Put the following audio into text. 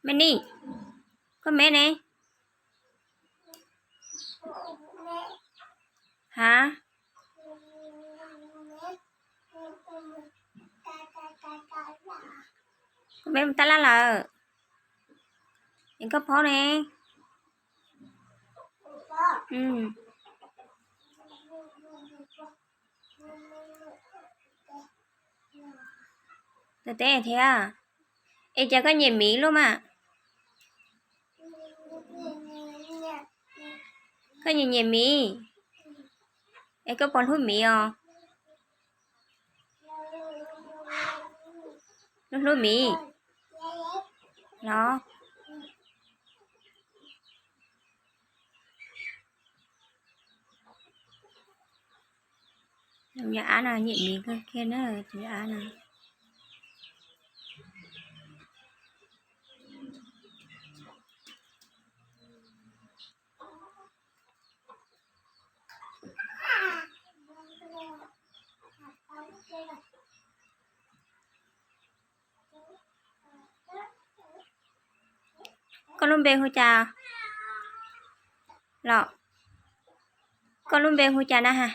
Me Nij, koj me ne? Ha? Koj me mus tab laj lawm? Es koj phob ne? Tus teb thiab. Es cas koj nyiam miv luaj mas? Koj nyiam nyiam miv? Es koj puas hlub miv os? Hlub hlub miv los? Yog av no nyiam miv kawg kiag na, tus av no. Koj lub npe hu cas los? Koj lub npe hu cas na has?